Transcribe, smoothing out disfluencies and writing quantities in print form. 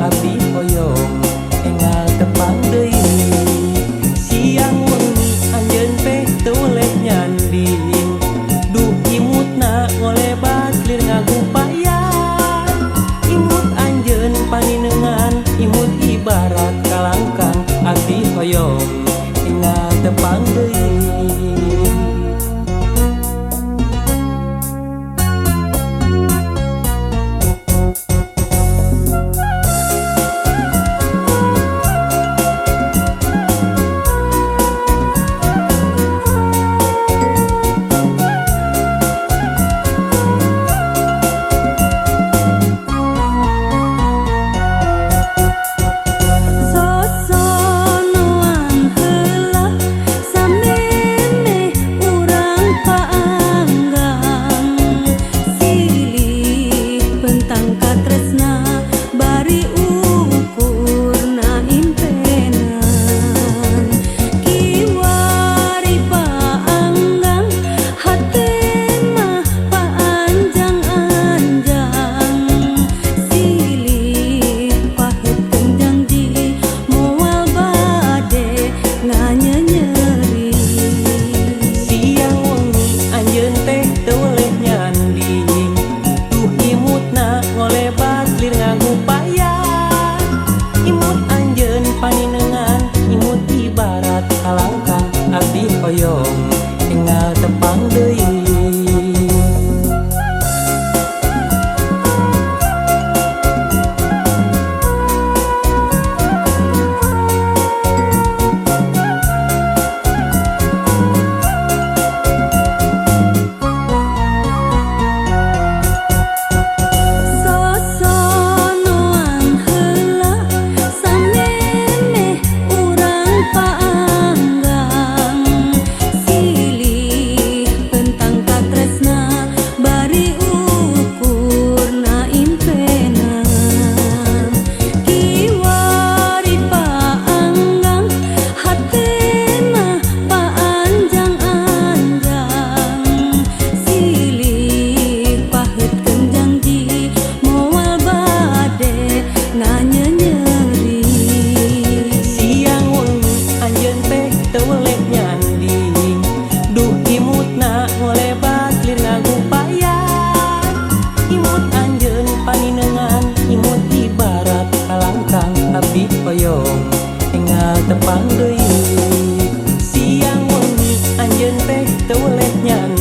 abdi hoyong enggal tepang deui. Siang wengi anjeun teh teu weleh nyanding, duh imutna ngolebat lir ngagupayan. Imut anjeun paninengan, imut ibarat kalangkang, abdi hoyong enggal tepang deui. Sosonoan heula samemeh urang paanggang, silih pentang katresna bari ukurna impenan. Kiwari paanggang hate mah paanjang-anjang, silih paheutkeun janji moal bade nganyenyeri. Siang wengi anjeun teh teu weleh nyanding, duh imutna ngolebat lir ngagupayan. Imut anjeun paninengan, imut ibarat kalangkang, abdi hoyong enggal tepang deui. Sosonoan heula samemeh urang paanggang, silih pentang katresna bari ukurna impenan. Kiwari paanggang hate mah paanjang-anjang, silih paheutkeun janji moal bade nganyenyeri. Siang wengi anjeun teh teu weleh nyanding, duh imutna ngolebat lir ngagupayan. Imut anjeun paninengan, imut ibarat kalangkang, abdi hoyong enggal tepang deui. Siang wengi anjeun teh teu weleh nyanding.